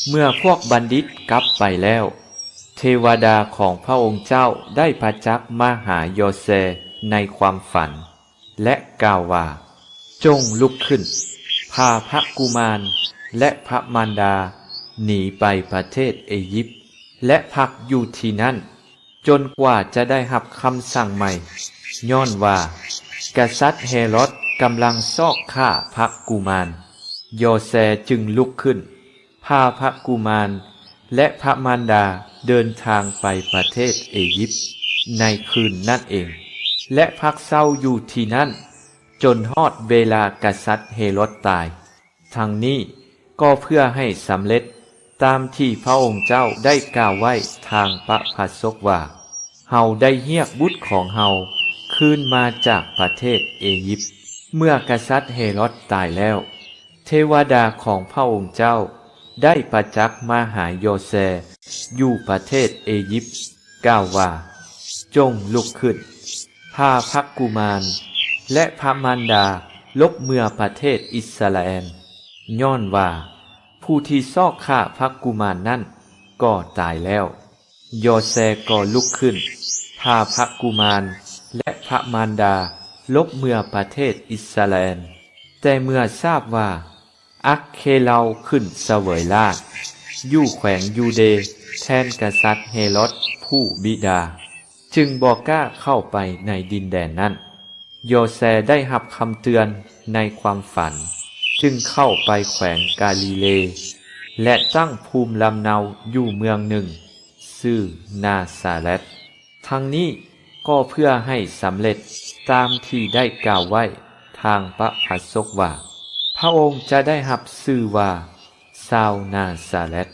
ເມື່ອພວກບັນດິດກັບໄປແລ້ວ, ເທວະດາຂອງພະອົງເຈົ້າໄດ້ປະຈັກມາຫາໂຢເຊໃນຄວາມຝັນ ແລະ ກ່າວວ່າ, ຈົ່ງລຸກຂຶ້ນ, ພາພະກຸມານ ແລະ ພະມານດາໜີໄປປະເທດເອຢິບ ແລະ ພັກຢູ່ທີ່ນັ້ນ ຈົນກວ່າຈະໄດ້ຮັບຄຳສັ່ງໃໝ່, ຍ້ອນວ່າກະສັດເຮໂຣດກຳລັງຊອກຂ້າພະກຸມານ. ໂຢເຊຈຶ່ງລຸກຂຶ້ນ, ພາພະກຸມານ ແລະ ພະມານດາເດີນທາງໄປປະເທດເອຢິບໃນຄືນນັ້ນເອງ ແລະ ພັກເຊົາຢູ່ທີ່ນັ້ນຈົນຮອດເວລາກະສັດເຮໂຣດຕາຍ. ທັງນີ້ກໍເພື່ອໃຫ້ສຳເລັດຕາມທີ່ພະອົງເຈົ້າໄດ້ກ່າວໄວ້ທາງປະພາສົກວ່າ, ເຮົາໄດ້ຮຽກບຸດຂອງເຮົາຄືນມາຈາກປະເທດເອຢິບ. ເມື່ອກະສັດເຮໂຣດຕາຍແລ້ວ, ເທວະດາຂອງພະອົງເຈົ້າໄດ້ປະຈັກມາຫາໂຢເຊຢູ່ປະເທດເອຢິບ, ກ່າວວ່າ, ຈົ່ງລຸກຂຶ້ນ, ພາພະກຸມານ ແລະ ພະມານດາຫຼົບເມືອປະເທດອິດສະຣາແອນ, ຍ້ອນວ່າຜູ້ທີ່ຊອກຂ້າພະກຸມານນັ້ນກໍຕາຍແລ້ວ. ໂຢເຊກໍລຸກຂຶ້ນ, ພາພະກຸມານ ແລະ ພະມານດາຫຼົບເມືອປະເທດອິດສະຣາແອນ. ແຕ່ເມື່ອຊາບວ່າ ອັກເຄເລົາຂຶ້ນສະເຫວີຍລາດຢູ່ແຂວງຢູເດແທນກະສັດເຮໂຣດຜູ້ບິດາ, ຈຶ່ງບໍ່ກ້າເຂົ້າໄປໃນດິນແດນນັ້ນ. ໂຢເຊໄດ້ຮັບຄຳເຕືອນໃນຄວາມຝັນ, ຈຶ່ງເຂົ້າໄປແຂວງກາລີເລ ແລະ ຕັ້ງພູມລຳເນົາຢູ່ເມືອງໜຶ່ງ ຊື່ນາຊາແຣດ. ທັງນີ້ກໍເພື່ອໃຫ້ສຳເລັດຕາມທີ່ໄດ້ກ່າວໄວ້ທາງປະພາສົກວ່າ, ພະອົງຈະໄດ້ຮັບຊື່ວ່າຊາວນາຊາແຣດ.